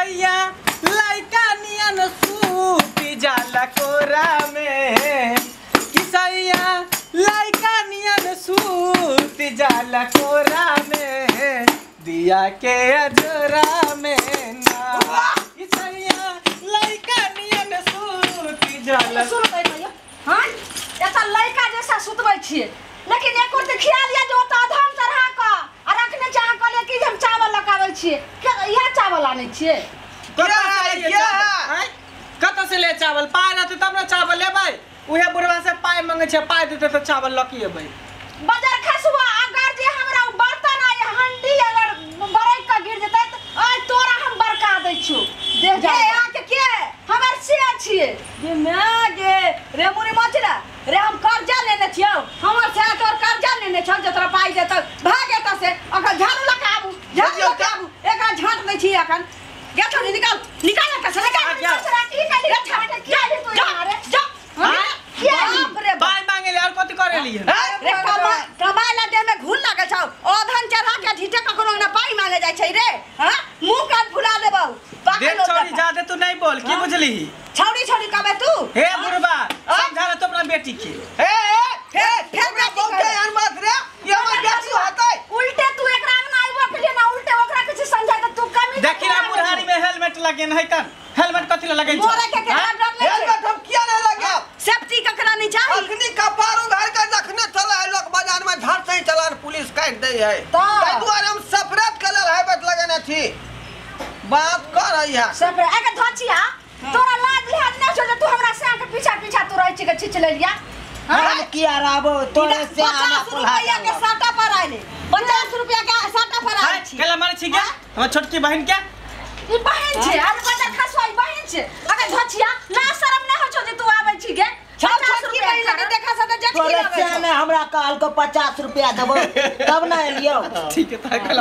सैया लइका नियन सूती जाला कोरा में कि सैया लइका नियन सूती जाला कोरा में दिया के अजरा में ना कि सैया लइका नियन सूती जाला सुनबै भैया। हां एता लइका जैसा सुतबै छियै लेकिन एको ते ख्याल या जो त अधम चढ़ा क आ रखने चाह कहले कि हम चावल लगाबै छियै इहा चावल आनै छियै। कत से ले चावल पाय रहते तब ना चावल लेबै उहे बुढ़वा से पाय मांगे छै पाय देते त चावल लकी एबै। बाजार खसुआ अगर जे हमरा बर्तन आ हंडी अगर बरक के गिर जेतै त आइ तोरा हम बरका दै छियौ देह जा ए आ के के हमर से छियै गे my गे रे मुरी मचरा रे हम कर्जा लेने छियौ हमर से तोर कर्जा लेने छौ जे तोरा पाइ देतौ भाग एतऽ से अखन झाड़ू लगा आबू झाड़ू लगा आबू एकरा झाँट दै छी अखन गे छोड़ी निकाल निकाल एतऽ से निकाल की कहली झाँट की आली तू यहाँ रे जा बाप रे पाइ मांगे ले और कथि करे लिए रे कमाय ला देह में घून लागल छौ अधन चढ़ा के ढीटे ककरो ना पाइ मांगे जाइ छै रे। हां मुंह कान फुला देबौ। देख छोड़ी जादे तू नहीं बोल की बुझली छौड़ी छौड़ी कहबे तू। हे बुढ़बा समझा ले तो अपना बेटी के ए ए ए हमरा बहुते अनमत रे ये हमर बेटी होतै उल्टे तू एकरा अंगना आइबो के लिए ना उल्टे ओकरा किछु समझा त तू कमी देखि ना बुढ़ारी में हेलमेट लगेन है कन हेलमेट कथि ला लगेन मोरे के केना डर नहीं हेलमेट हम किया नहीं लगाब सेफ्टी ककरा नहीं चाही अखनी कपार उघार के रखने चला है लोग बाजार में धर से चलान पुलिस काट दे है तै दुआरे हम सेपरेट कलर हेलमेट लगेने छी बात कर रही है सेपरेट एके धचिया तोरा लाज लिहाज नहीं छौ जे तू हमरा से के पीछा पीछा तू रहै छी के छिच लेलिया। हम किया रहबो तोरे से आना 50 रुपया के साटा पर आइले 50 रुपया के साटा पर आइल छी केला मारे छी के हमर छोटकी बहन के ई बहन छै अरे बजा खसवाई बहन छै अगर धचिया ना शरम नहीं हो छौ जे तू आबै छी गे 50 रुपया लगे देखा से त जटकी तोरे लागै से हमरा कहल को 50 रुपया देबो तब ना एलियो ठीक है त